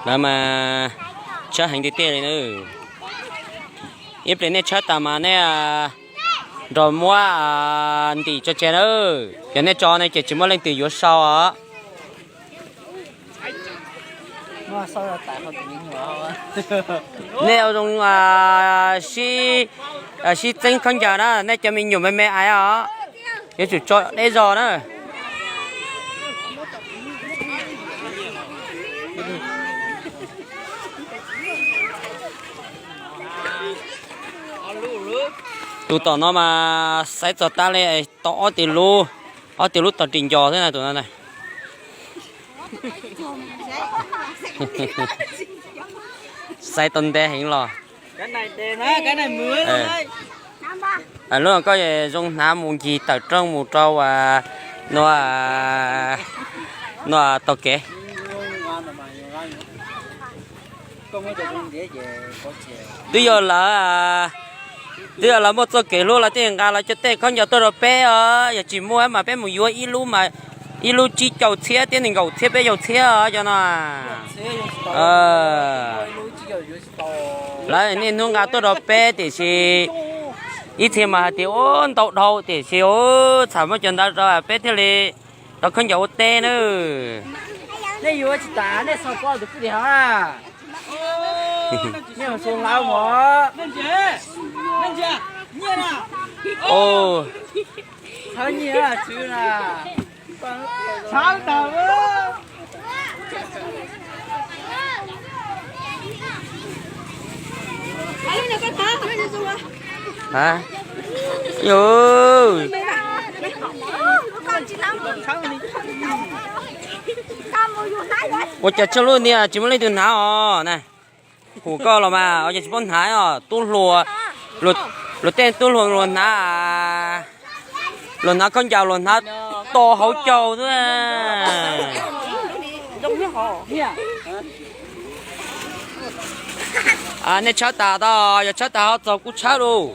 Lawv mas tshawb heev tiag tiag li na. Ib pliag nej tshawb tas mas nej nrog muab ntim tso tseg na. Yog nej tso ne ces tsis muaj leej twg yuav sau os. Nej ua zoo sib txeeb khaub ncaws na, nej cov me nyuam me me aiv os, yuav tsum tso deb zog na. Tus tom no mas xaiv txog tas li, tau ob tis lub, ob tis lub tog ris nco xwb na tus no na. Xaiv tau ntev heev los. Lub koj zoo hnav mus ncig tawm rooj mus rau no, no tau kev. Twb yog lawv, twb yog lawv muaj txoj kev hlub lawv thiaj nqa lawv cov tej khaub ncaws tuaj rau peb os. Yog tsis muaj mas peb mus yuav ib lub mas ib lub tsib caug txhiab thiab nees nkaum txhiab peb caug txhiab os cov no. Lawv niaj hnub nqa tuaj rau peb tiam sis ib txhia mas hais tias ua ntau dhau tiam sis ua txham muab cov ntawd rau peb thiaj li tau khaub ncaws ua teb na. Nej yuav tsis tas nej xav pom tus kwj deg hov na. Nej mus xu hlawv mos. Thawb nyiaj tswv na. Ua cas tsawg lub niag tsis muaj leej twg hnav os na? Hum koj los mas ua cas tsis paub hnav os. Tub hluas, luag tej tub hluas luag hnav, luag hnav khaub ncaws luag hnav to hauv caug xwb. Nej tshawb tas tau, yog tshawb tas ho txaus kuv tshawb lauj.